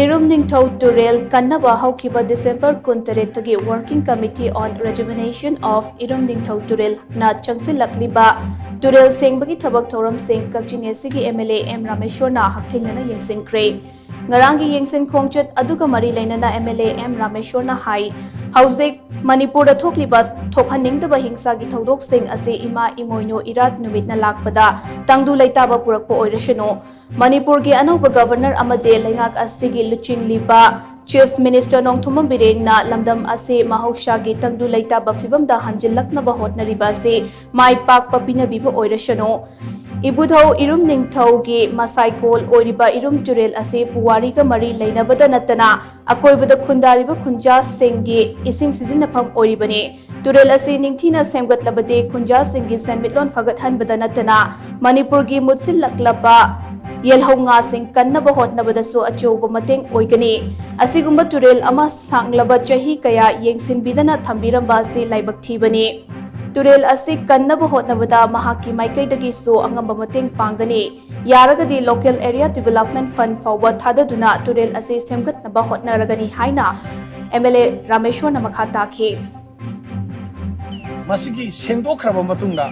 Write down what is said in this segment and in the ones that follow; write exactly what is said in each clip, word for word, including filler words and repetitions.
ꯏꯔꯨꯝ ꯅꯤꯡꯊꯧ ꯇꯨꯔꯦꯜ ꯀꯟꯅꯕ ꯍꯧꯈꯤꯕ ꯗꯤꯁꯦꯝꯕꯔ ꯀꯨꯟꯇꯔꯦꯠꯇꯒꯤ Working Committee on Rejuvenation of ꯏꯔꯨꯝ ꯅꯤꯡꯊꯧ ꯇꯨꯔꯦꯜꯅ ꯆꯪꯁꯤꯜꯂꯛꯂꯤꯕ ꯇꯨꯔꯦꯜ ꯁꯦꯡꯕꯒꯤ ꯊꯕꯛ ꯊꯧꯔꯝꯁꯤꯡ ꯀꯛꯆꯤꯡ ꯑꯦꯁ ꯁꯤꯒꯤ ꯑꯦꯝ ꯑꯦꯜ ꯑꯦ ꯑꯦꯝ ꯔꯥꯃꯦꯁ꯭ꯋꯔꯅ ꯍꯛꯊꯦꯡꯅꯅ ꯌꯦꯡꯁꯤꯟꯈ꯭ꯔꯦ꯫ ꯉꯔꯥꯡꯒꯤ ꯌꯦꯡꯁꯤꯟ ꯈꯣꯡꯆꯠ ꯑꯗꯨꯒ ꯃꯔꯤ ꯂꯩꯅꯅ ꯑꯦꯝ ꯑꯦꯜ ꯑꯦ ꯑꯦꯝ ꯔꯥꯃꯦꯁ꯭ꯋꯔꯅ ꯍꯥꯏ, ꯍꯧꯖꯤꯛ ꯃꯅꯤꯄꯨꯔꯗ ꯊꯣꯛꯂꯤꯕ ꯊꯣꯛꯍꯟꯅꯤꯡꯗꯕ ꯍꯤꯡꯁꯥꯒꯤ ꯊꯧꯗꯣꯛꯁꯤꯡ ꯑꯁꯤ ꯏꯃꯥ ꯏꯃꯣꯏꯅꯨ ꯏꯔꯥꯠ ꯅꯨꯃꯤꯠꯅ ꯂꯥꯛꯄꯗ ꯇꯪꯗꯨ ꯂꯩꯇꯥꯕ ꯄꯨꯔꯛꯄ ꯑꯣꯏꯔꯁꯅꯨ, ꯃꯅꯤꯄꯨꯔꯒꯤ ꯑꯅꯧꯕ ꯒꯕꯔꯅꯔ ꯑꯃꯗꯤ ꯂꯩꯉꯥꯛ ꯑꯁꯤꯒꯤ ꯂꯨꯆꯤꯡꯂꯤꯕ ꯆꯤꯐ ꯃꯤꯅꯤꯁꯇꯔ ꯅꯣꯡꯊꯣꯝꯕꯝ ꯕꯤꯔꯦꯟꯅ ꯂꯝꯗꯝ ꯑꯁꯤ ꯃꯍꯧꯁꯥꯒꯤ ꯇꯪꯗꯨ ꯂꯩꯇꯥꯕ ꯐꯤꯕꯝꯗ ꯍꯟꯖꯤꯜꯂꯛꯅꯕ ꯍꯣꯠꯅꯔꯤꯕ ꯑꯁꯤ ꯃꯥꯏ ꯄꯥꯛꯄ ꯄꯤꯅꯕꯤꯕ ꯑꯣꯏꯔꯁꯅꯨ꯫ ꯏꯕꯨꯙꯧ ꯏꯔꯨꯝ ꯅꯤꯡꯊꯧꯒꯤ ꯃꯁꯥꯏꯀꯣꯜ ꯑꯣꯏꯔꯤꯕ ꯏꯔꯨꯝ ꯇꯨꯔꯦꯜ ꯑꯁꯤ ꯄꯨꯋꯥꯔꯤꯒ ꯃꯔꯤ ꯂꯩꯅꯕꯗ ꯅꯠꯇꯅ ꯑꯀꯣꯏꯕꯗ ꯈꯨꯟꯗꯥꯔꯤꯕ ꯈꯨꯟꯖꯥꯁꯤꯡꯒꯤ ꯏꯁꯤꯡ ꯁꯤꯖꯤꯟꯅꯐꯝ ꯑꯣꯏꯔꯤꯕꯅꯤ꯫ ꯇꯨꯔꯦꯜ ꯑꯁꯤ ꯅꯤꯡꯊꯤꯅ ꯁꯦꯝꯒꯠꯂꯕꯗꯤ ꯈꯨꯟꯖꯥꯁꯤꯡꯒꯤ ꯁꯦꯟꯃꯤꯠꯂꯣꯟ ꯐꯒꯠꯍꯟꯕꯗ ꯅꯠꯇꯅ ꯃꯅꯤꯄꯨꯔꯒꯤ ꯃꯨꯠꯁꯤꯜꯂꯛꯂꯕ ꯌꯦꯜꯍꯧ ꯉꯥꯁꯤꯡ ꯀꯟꯅꯕ ꯍꯣꯠꯅꯕꯗꯁꯨ ꯑꯆꯧꯕ ꯃꯇꯦꯡ ꯑꯣꯏꯒꯅꯤ꯫ ꯑꯁꯤꯒꯨꯝꯕ ꯇꯨꯔꯦꯜ ꯑꯃ ꯁꯥꯡꯂꯕ ꯆꯍꯤ ꯀꯌꯥ ꯌꯦꯡꯁꯤꯟꯕꯤꯗꯅ ꯊꯝꯕꯤꯔꯝꯕ ꯑꯁꯤ ꯂꯥꯏꯕꯛ ꯊꯤꯕꯅꯤ꯫ ꯇꯨꯔꯦꯜ ꯑꯁꯤ ꯀꯟꯅꯕ ꯍꯣꯠꯅꯕꯗ ꯃꯍꯥꯛꯀꯤ ꯃꯥꯏꯀꯩꯗꯒꯤꯁꯨ ꯑꯉꯝꯕ ꯃꯇꯦꯡ ꯄꯥꯡꯒꯅꯤ꯫ ꯌꯥꯔꯒꯗꯤ Local Area Development Fund ꯐꯥꯎꯕ ꯊꯥꯗꯗꯨꯅ ꯇꯨꯔꯦꯜ ꯑꯁꯤ ꯁꯦꯝꯒꯠꯅꯕ ꯍꯣꯠꯅꯔꯒꯅꯤ ꯍꯥꯏꯅ ꯑꯦꯝ ꯑꯦꯜ ꯑꯦ ꯔꯥꯃꯦꯁ꯭ꯋꯔꯅ ꯃꯈꯥ ꯇꯥꯈꯤ꯫ ꯃꯁꯤꯒꯤ ꯁꯦꯡꯗꯣꯛꯈ꯭ꯔꯕ ꯃꯇꯨꯡꯗ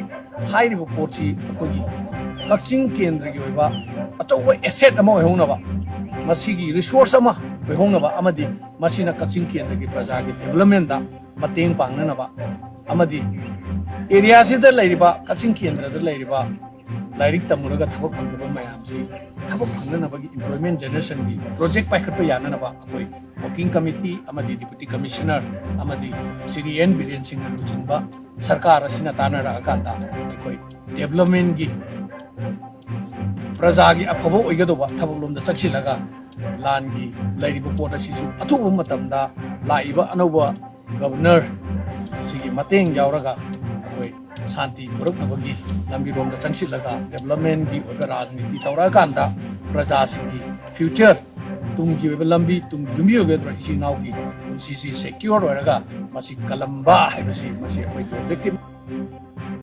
ꯍꯥꯏꯔꯤꯕ ꯄꯣꯠꯁꯤ ꯑꯩꯈꯣꯏꯒꯤ ꯀꯛꯆꯤꯡ ꯀꯦꯟꯗ꯭ꯔꯒꯤ ꯑꯣꯏꯕ ꯑꯆꯧꯕ ꯑꯦꯁꯦꯠ ꯑꯃ ꯑꯣꯏꯍꯧꯅꯕ, ꯃꯁꯤꯒꯤ ꯔꯤꯁꯣꯔꯁ ꯑꯃ ꯑꯣꯏꯍꯧꯅꯕ ꯑꯃꯗꯤ ꯃꯁꯤꯅ ꯀꯛꯆꯤꯡ ꯀꯦꯟꯗ꯭ꯔꯒꯤ ꯄ꯭ꯔꯖꯥꯒꯤ ꯗꯤꯕꯂꯞꯃꯦꯟꯗ ꯃꯇꯦꯡ ꯄꯥꯡꯅꯅꯕ ꯑꯃꯗꯤ ꯑꯦꯔꯤꯌꯥꯁꯤꯗ ꯂꯩꯔꯤꯕ, ꯀꯛꯆꯤꯡ ꯀꯦꯟꯗ꯭ꯔꯗ ꯂꯩꯔꯤꯕ ꯂꯥꯏꯔꯤꯛ ꯇꯝꯃꯨꯔꯒ ꯊꯕꯛ ꯐꯪꯗꯕ ꯃꯌꯥꯝꯁꯤ ꯊꯕꯛ ꯐꯪꯅꯅꯕꯒꯤ, employment generationꯒꯤ project ꯄꯥꯏꯈꯠꯄ ꯌꯥꯅꯅꯕ ꯑꯩꯈꯣꯏ Working Committee ꯑꯃꯗꯤ Deputy Commissioner ꯑꯃꯗꯤ ꯁ꯭ꯔꯤ ꯑꯦꯟ ꯕꯤꯔꯦꯟ ꯁꯤꯡꯅ ꯂꯨꯆꯤꯡꯕ ꯁꯔꯀꯥꯔ ꯑꯁꯤꯅ ꯇꯥꯟꯅꯔꯛꯑꯀꯥꯟꯗ ꯑꯩꯈꯣꯏ ꯗꯤꯕꯂꯞꯃꯦꯟꯒꯤ, ꯄ꯭ꯔꯖꯥꯒꯤ ꯑꯐꯕ ꯑꯣꯏꯒꯗꯧꯕ ꯊꯕꯛꯂꯣꯝꯗ ꯆꯪꯁꯤꯜꯂꯒ ꯂꯥꯟꯒꯤ ꯂꯩꯔꯤꯕ ꯄꯣꯠ ꯑꯁꯤꯁꯨ ꯑꯊꯨꯕ ꯃꯇꯝꯗ ꯂꯥꯛꯏꯕ ꯑꯅꯧꯕ ꯒꯕꯔꯅꯔ ꯁꯤꯒꯤ ꯃꯇꯦꯡ ꯌꯥꯎꯔꯒ ꯑꯩꯈꯣꯏ ꯁꯥꯟꯇꯤ ꯄꯨꯔꯛꯅꯕꯒꯤ ꯂꯝꯕꯤꯔꯣꯝꯗ ꯆꯪꯁꯤꯜꯂꯒ ꯗꯤꯕꯂꯞꯃꯦꯟꯒꯤ ꯑꯣꯏꯕ ꯔꯥꯖꯅꯤꯇꯤ ꯇꯧꯔꯛꯑꯀꯥꯟꯗ ꯄ꯭ꯔꯖꯥꯁꯤꯡꯒꯤ ꯐ꯭ꯌꯨꯆꯔ, ꯇꯨꯡꯒꯤ ꯑꯣꯏꯕ ꯂꯝꯕꯤ, ꯇꯨꯡꯒꯤ ꯌꯨꯝꯕꯤ ꯑꯣꯏꯒꯗꯧꯔꯤꯕ ꯏꯆꯤꯜ ꯏꯅꯥꯎꯒꯤ ꯄꯨꯟꯁꯤꯁꯤ ꯁꯦꯀ꯭ꯌꯣꯔ ꯑꯣꯏꯔꯒ ꯃꯁꯤ ꯀꯜꯂꯝꯕ ꯍꯥꯏꯕꯁꯤ ꯃꯁꯤ ꯑꯩꯈꯣꯏꯒꯤ ꯑꯣꯕꯖꯦꯛꯇꯤꯚ꯫